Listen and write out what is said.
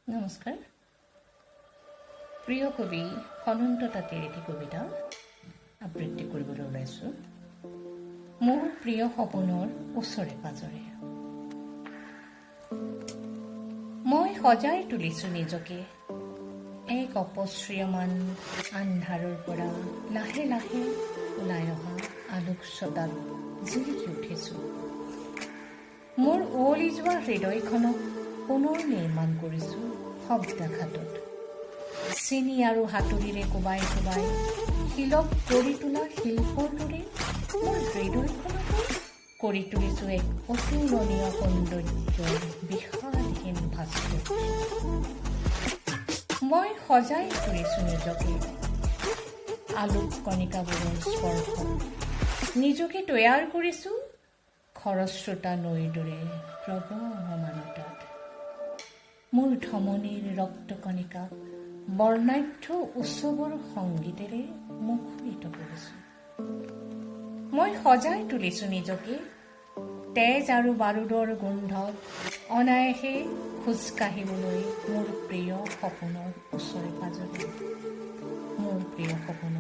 নমস্কাৰ। প্ৰিয় কবি সনন্ত তাঁতীৰ এটি কবিতা আবৃত্তি কৰিবলৈ ওলাইছোঁ, মোৰ প্ৰিয় সপোনৰ ওচৰে পাজৰে। মই সজাই তুলিছোঁ নিজকে। এক অপশ্ৰিয়মান আন্ধাৰৰ পৰা লাহে লাহে ওলাই অহা আলোকচতাত জিলিকি উঠিছোঁ। মোৰ উৱলি যোৱা হৃদয়খনক পুনৰ নিৰ্মাণ কৰিছোঁ শব্দাঘাতত। চেনি আৰু হাতুৰীৰে কোবাই কোবাই শিলক কৰি তোলা শিল্পৰ দৰে মোৰ হৃদয়খনকো কৰি তুলিছোঁ এক অতুলনীয় সৌন্দৰ্যৰ বিশালহীন ভাস্কৰ্য। মই সজাই তুলিছোঁ নিজকে। আলোক কণিকাবোৰৰ স্পৰ্শত নিজকে তৈয়াৰ কৰিছোঁ খৰস্ৰোতা নৈৰ দৰে প্ৰবহমানতাত। মোৰ ধমনীৰ ৰক্তকণিকাক বৰ্ণাঢ্য উৎসৱৰ সংগীতেৰে মুখৰিত কৰিছোঁ। মই সজাই তুলিছোঁ নিজকে। তেজ আৰু বাৰুদৰ গোন্ধত অনায়াসে খোজ কাঢ়িবলৈ মোৰ প্ৰিয় সপোনৰ ওচৰে পাজৰে, মোৰ প্ৰিয় সপোনৰ